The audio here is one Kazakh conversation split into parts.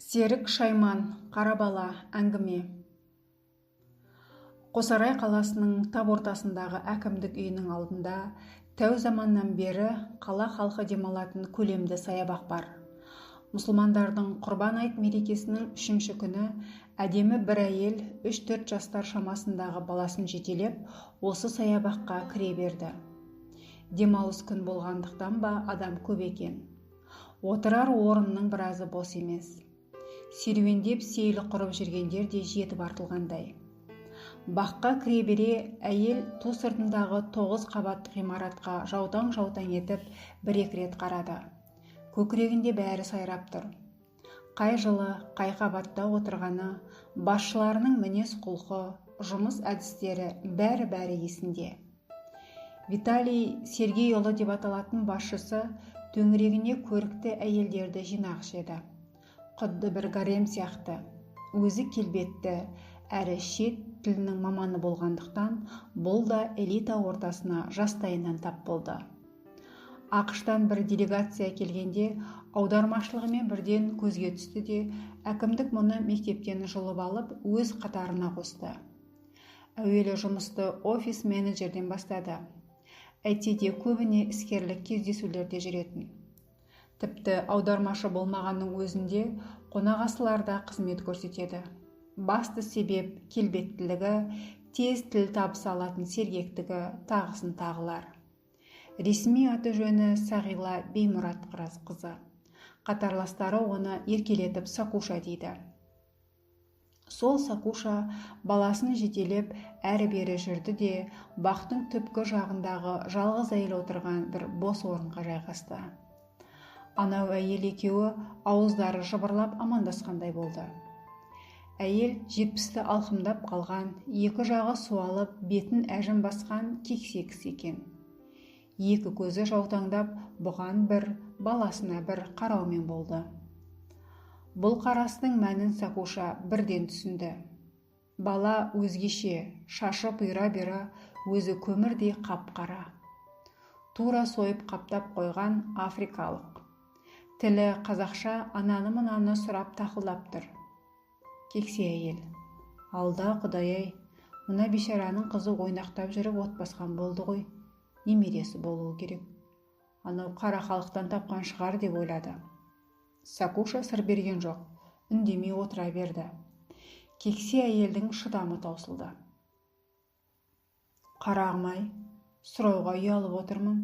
Серік Шайман, «Қара бала», әңгіме. Қосарай қаласының тап ортасындағы әкімдік үйінің алдында тәу заманнан бері қала халқы демалатын көлемді саябақ бар. Мұсылмандардың Құрбан айт мерекесінің үшінші күні әдемі бір әйел 3-4 жастар шамасындағы баласын жетелеп, осы саябаққа кіре берді. Демалыс күн болғандықтан ба, адам көп екен. Отырар орынның біразы бос емес. Серуендеп, сейіл құрып жүргендер де жетіп артылғандай. Баққа кіре бере әйел ту сыртындағы 9 қабатты ғимаратқа жаутаң-жаутаң етіп бір-екі рет қарады. Көкірегінде бәрі сайрап тұр. Қай жылы, қай қабатта отырғаны, басшыларының мінез-құлқы, жұмыс әдістері, бәрі-бәрі есінде. Виталий Сергейұлы деп аталатын басшысы төңірегіне көрікті әйелдерді жинағыш еді. Құдды бір гарем сияқты. Өзі келбетті, әрі шет тілінің маманы болғандықтан, бұл да элита ортасына жастайынан тап болды. АҚШ-тан бір делегация келгенде аудармашылығымен бірден көзге түсті де, әкімдік мұны мектептен жұлып алып, өз қатарына қосты. Әуелі жұмысты офис менеджерден бастады. Әйтсе де көбіне іскерлік кездесулерде жүретін. Тіпті аудармашы болмағанның өзінде қонақасыларда қызмет көрсетеді. Басты себеп келбеттілігі, тез тіл табыса алатын сергектігі, тағысын тағылар. Ресми аты жөні Сағила Беймұратқызы. Қатарластары оны еркелетіп Сакуша дейді. Сол Сакуша баласын жетелеп әрі-бері жүрді де, бақтың түпкі жағындағы жалғыз әйел отырған бір бос орынға жайғасты. Анау әйел екеуі ауыздары жыбырлап амандасқандай болды. Әйел 70-ті алқымдап қалған, екі жағы суалып, бетін әжім басқан кексе кісі екен. Екі көзі жаутаңдап, бұған бір, баласына бір қараумен болды. Бұл қарастың мәнін Сакуша бірден түсінді. Бала өзгеше, шашы бұйра-бұйра, өзі көмірдей қап-қара. Тура сойып қаптап қойған африкалық. Тілі қазақша, ананы-мынаны сұрап тақылдап тұр. Кексе әйел: «Алда, құдай-ай, мына бейшараның қызы ойнақтап жүріп отбасқан болды ғой, немересі болуы керек. Анау қара халықтан тапқан шығар», деп ойлады. Сакуша сыр берген жоқ, үндемей отыра берді. Кексе әйелдің шыдамы таусылды. «Қарағым-ай, сұрауға ұялып отырмын.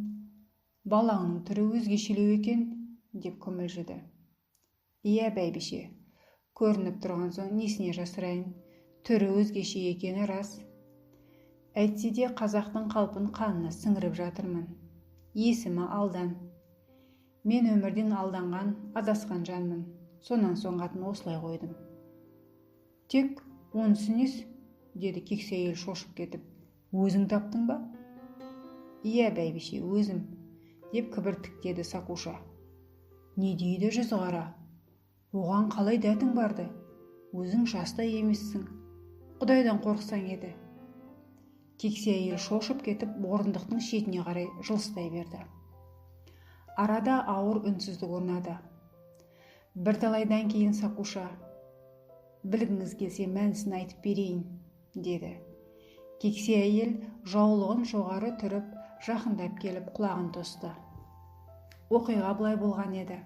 Балаңның түрі өзгешелеу екен», деп күмілжіді. «Иә, бәйбіше, көрініп тұрған соң несіне жасырайын, түрі өзгеше екені рас. Әйтсе де қазақтың қалпын қанына сіңіріп жатырмын. Есімі Алдан. Мен өмірден алданған, адасқан жанмын. Сонан соң атын осылай қойдым». «Тек онысы несі?» деді кексе әйел шошып кетіп. «Өзің таптың ба?» «Иә, бәйбіше, өзім», деп кібіртіктеді Сакуша. «Не дейді жүзі қара? Оған қалай дәтің барды? Өзің жастай емессің. Құдайдан қорықсаң еді». Кексе әйел шошып кетіп, орындықтың шетіне қарай жылыстай берді. Арада ауыр үнсіздік орнады. Бірталайдан кейін Сакуша: «Білгіңіз келсе, мәнісін айтып берейін», деді. Кексе әйел жаулығын жоғары түріп, жақындап келіп құлағын тосты. Оқиға былай болған еді.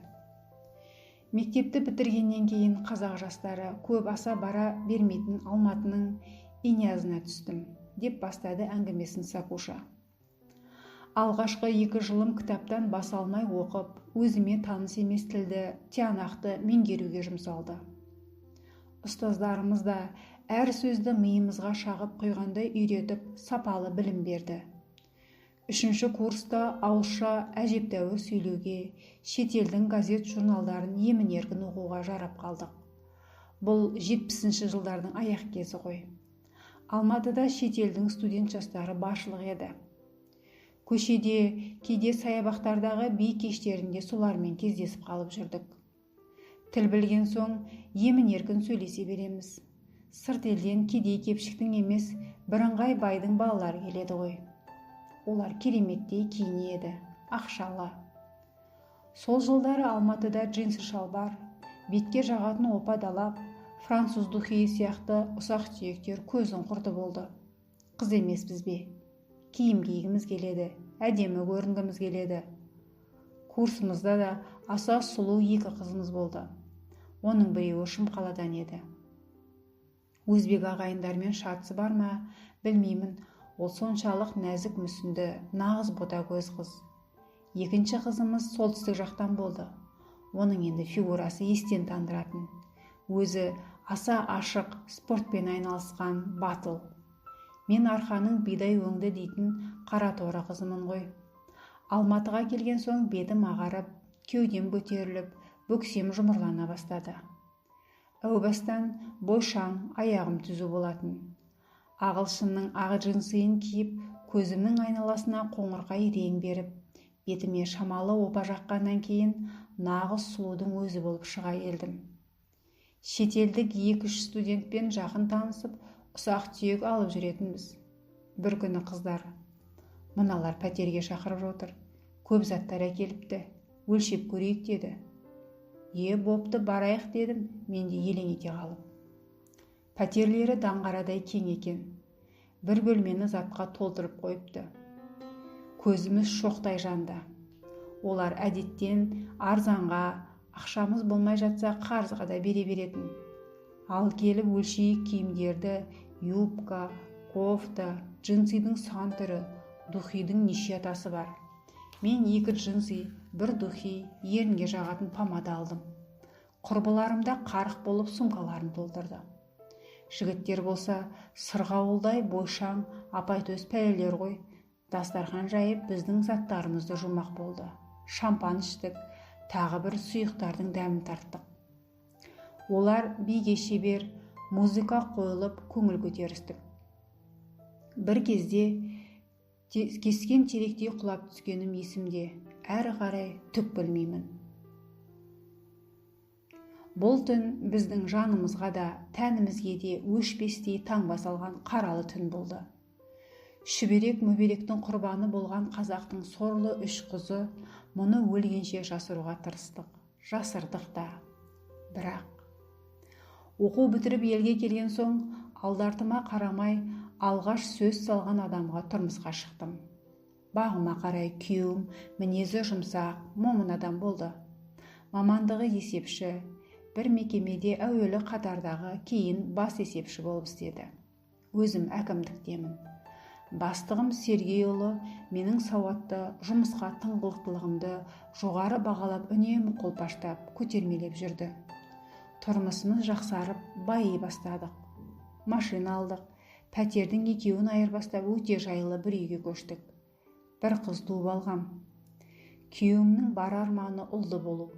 Мектепті бітіргеннен кейін қазақ жастары көп аса бара бермейтін Алматының Инязына түстім, деп бастады әңгімесін Сакуша. Алғашқы 2 жылым кітаптан бас алмай оқып, өзіме таныс емес тілді тиянақты меңгеруге жұмсалды. Ұстаздарымыз да әр сөзді миымызға шағып құйғандай үйретіп, сапалы білім берді. 3-ші курста ауызша әжептәуір сөйлеуге, шетелдің газет-журналдарын емін-еркін оқуға жарап қалдық. Бұл 70-ші жылдардың аяқ кезі ғой. Алматыда шетелдің студент жастары баршылық еді. Көшеде, кейде саябақтардағы би кештерінде солармен кездесіп қалып жүрдік. Тіл білген соң емін-еркін сөйлесе береміз. Сырт елден кедей кепшіктің емес, бірыңғай байдың балалары келеді ғой. Олар кереметтей киінеді, ақшалы. Сол жылдары Алматыда джинсы шалбар, Бетке жағатын опа далап, француз духиі сияқты ұсақ-түйектер көздің құрты болды. Қыз емеспіз бе? Киім кигіміз келеді, әдемі көрінгіміз келеді. Курсымызда да аса сұлу екі қызымыз болды. Оның біреуі Шымқаладан еді. Өзбек ағайындармен шатысы бар ма, білмеймін, ол соншалық нәзік мүсінді, нағыз бота көз қыз. Екінші қызымыз солтүстік жақтан болды. Оның енді фигурасы естен тандыратын. Өзі аса ашық, спортпен айналысқан батыл. Мен арқаның бидай өңді дейтін қара торы қызымын ғой. Алматыға келген соң бетім ағарып, кеудем көтеріліп, бөксем жұмырлана бастады. Әу бастан бойшаң, аяғым түзу болатын. Ағылшынның ақ джинсыйын киіп, көзімнің айналасына қоңырқай рең беріп, бетіме шамалы опа жаққаннан кейін нағыз сұлудың өзі болып шыға келдім. Шетелдік 2-3 студентпен жақын танысып, ұсақ-түйек алып жүретінбіз. Бір күні қыздар: "Мыналар пәтерге шақырып отыр, көп заттар әкеліпті, өлшеп көрейік" деді. "Е, бопты, барайық" дедім, мен де елең ете қалып. Пәтерлері даңғарадай кең екен. Бір бөлмені затқа толтырып қойыпты. Көзіміз шоқтай жанды. Олар әдеттен арзанға, ақшамыз болмай жатса қарызға да бере беретін. Ал келіп өлшейік киімдерді, юбка, кофта, джинсидің сан түрі, духидің неше атасы бар. Мен 2 джинси, 1 духи, ерінге жағатын помада алдым. Құрбыларым да қарық болып сумкаларын толтырды. Жігіттер болса, сырғауылдай бойшаң, апайтөс пәлелер ғой. Дастархан жайып, біздің заттарымызды жумақ болды. Шампан іштік, тағы бір сұйықтардың дәмін тарттық. Олар биге шебер, музыка қойылып, көңіл көтерістік. Бір кезде кескен теректей құлап түскенім есімде, әрі қарай түк білмеймін. Бұл түн біздің жанымызға да, тәнімізге де өшпестей таңба салған қаралы түн болды. Шүберек мүберектің құрбаны болған қазақтың сорлы 3 қызы мұны өлгенше жасыруға тырыстық, жасырдық та. Бірақ оқу бітіріп елге келген соң алдартыма қарамай алғаш сөз салған адамға тұрмысқа шықтым. Бағыма қарай күйеуім мінезі жұмсақ, момын адам болды. Мамандығы есепші, бір мекемеде әуелі қатардағы, кейін бас есепші болып істеді. Өзім әкімдіктемін. Бастығым Сергейұлы менің сауатты, жұмысқа тыңғылықтылығымды жоғары бағалап, үнемі қолпаштап, көтермелеп жүрді. Тұрмысымыз жақсарып, байи бастадық. Машина алдық, пәтердің екеуін айырбастап өте жайлы бір үйге көштік. Бір қыз туып алғам. Күйеуімнің бар арманы ұлды болу.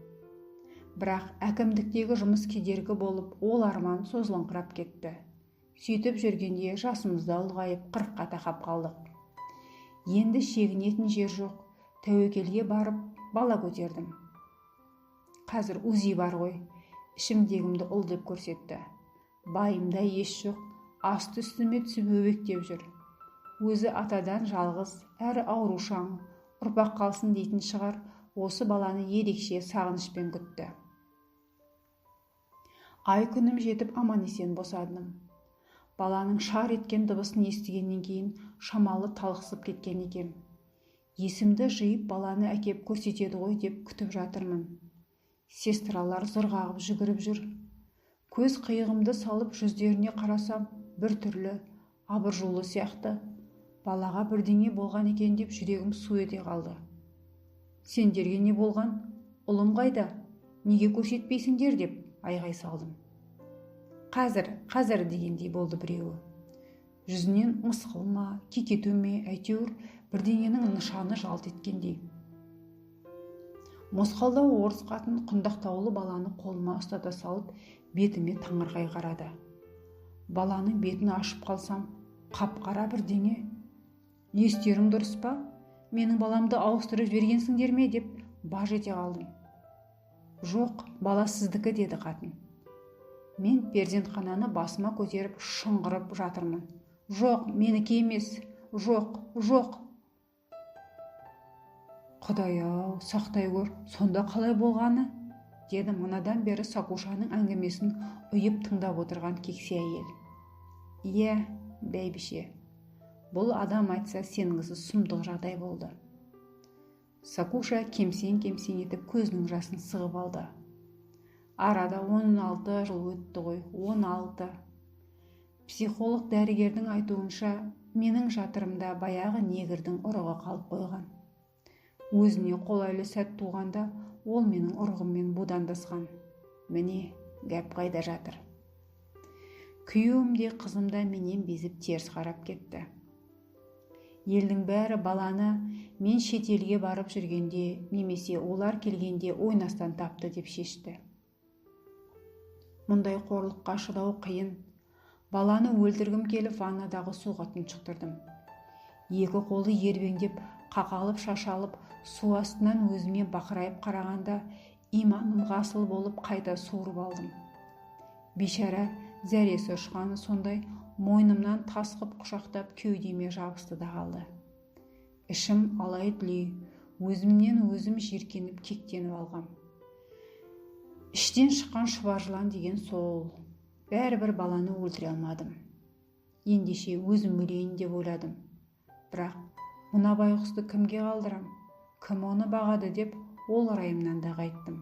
Бірақ әкімдіктегі жұмыс кедергі болып, ол арман созылыңқырап кетті. Сөйтіп жүргенде жасымыз да ұлғайып, 40-қа тақап қалдық. Енді шегінетін жер жоқ, тәуекелге барып бала көтердім. Қазір УЗИ бар ғой, ішімдегімді ұл деп көрсетті. Байымда ес жоқ, асты үстіме түсіп өбектеп жүр. Өзі атадан жалғыз, әрі аурушаң, ұрпақ қалсын дейтін шығар, осы баланы ерекше сағынышпен күтті. Ай күнім жетіп аман-есен босадым. Баланың шар еткен дыбысын естігеннен кейін шамалы талықсып кеткен екем. Есімді жиып баланы әкеп көрсетеді ғой деп күтіп жатырмын. Сестралар зырғағып жүгіріп жүр. Көз қиығымды салып жүздеріне қарасам, бір түрлі абыржулы сияқты. Балаға бірдеңе болған екен деп жүрегім су ете қалды. Сендерге не болған? Ұлым қайда? Неге көрсетпейсіңдер деп айғай салдым. Қазір, қазір дегендей болды біреуі. Жүзінен мысқыл ма, кекету ме, әйтеуір бірдеңенің нышаны жалт еткендей. Мосқалдау орыс қатын құндақтаулы баланы қолыма ұстата салып, бетіме таңырқай қарады. Баланың бетін ашып қалсам, қап-қара бірдеңе. Естерің дұрыс па? Менің баламды ауыстырып жібергенсіңдер ме деп баж ете қалдым. Жоқ, бала сіздікі деді қатын. Мен перзентхананы басыма көтеріп шыңғырып жатырмын. Жоқ, менікі емес. Жоқ, жоқ. Құдай-ау, сақтай көр, сонда қалай болғаны? деді манадан бері Сакушаның әңгімесін ұйып тыңдап отырған кексе әйел. Иә, бәйбіше, бұл адам айтса сенгісіз сұмдық жағдай болды. Сакуша кемсең-кемсең етіп көзінің жасын сығып алды. Арада 16 жыл өтті ғой, 16. Психолог дәрігердің айтуынша, менің жатырымда баяғы негрдің ұрығы қалып қойған. Өзіне қолайлы сәт туғанда ол менің ұрығыммен будандасқан. Міне, гәп қайда жатыр. Күйеуім де, қызым да менен безіп теріс қарап кетті. Елдің бәрі баланы мен шетелге барып жүргенде немесе олар келгенде ойнастан тапты деп шешті. Мұндай қорлыққа шыдау қиын. Баланы өлтіргім келіп ваннадағы суға тұншықтырдым. Екі қолы ербеңдеп, қақалып шашалып, су астынан өзіме бақырайып қарағанда иманым ғасыл болып қайта суырып алдым. Бейшара зәресі ұшқаны сондай мойнымнан тас қып құшақтап кеудеме жабысты да қалды. Ішім алай-дүлей, өзімнен өзім жиіркеніп кектеніп алғам. Іштен шыққан шұбар жылан деген сол. Бәрібір баланы өлтіре алмадым. Ендеше өзім өлейін деп ойладым. Бірақ мына байғұсты кімге қалдырам, кім оны бағады деп ол райымнан да қайттым.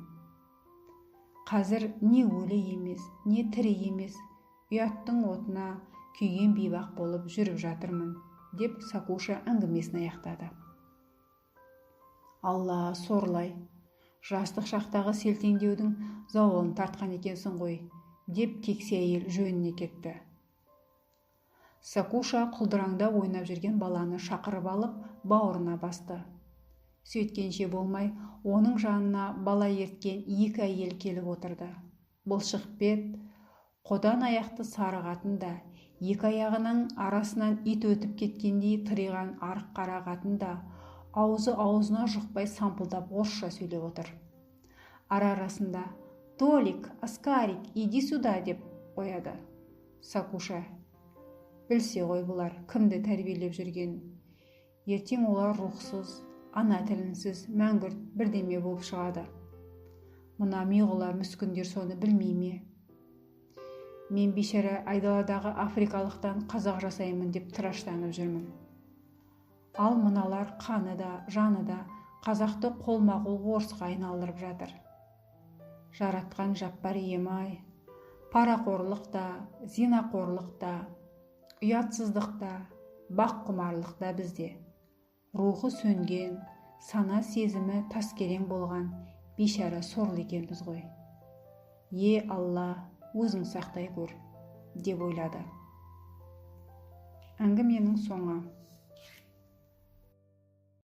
Қазір не өлі емес, не тірі емес, ұяттың отына күйген бейбақ болып жүріп жатырмын, деп Сакуша әңгімесін аяқтады. Алла, сорлай, жастық шақтағы селтеңдеудің зауалын тартқан екенсің ғой, деп кексе әйел жөніне кетті. Сакуша құлдыраңдап ойнап жүрген баланы шақырып алып, бауырына басты. Сөйткенше болмай, оның жанына бала ерткен екі әйел келіп отырды. Бұлшық бет, қодан аяқты сары қатын да, екі аяғының арасынан ит өтіп кеткендей тыриған арық қара қатын да, аузы аузына жұқпай сампылдап орысша сөйлеп отыр. Ара-арасында «Толик, Аскарик, иди сюда» деп қояды. Сакуша, білсе ғой бұлар кімді тәрбиелеп жүргенін. Ертең олар рухсыз, ана тілінсіз, мәңгүрт бірдеме болып шығады. Мына миғұла мүскіндер соны білмей ме? Мен бейшара айдаладағы африкалықтан қазақ жасаймын деп тыраштанып жүрмін. Ал мыналар қаны да, жаны да қазақты қолма-қол орысқа айналдырып жатыр. Жаратқан жаппар ием-ай, парақорлық та, зинақорлық та, ұятсыздық та, баққұмарлық та бізде. Рухы сөнген, сана сезімі таскерең болған бейшара сорлы екенбіз ғой. Е, Алла, өзің сақтай көр, деп ойлады. Әңгіменің соңы.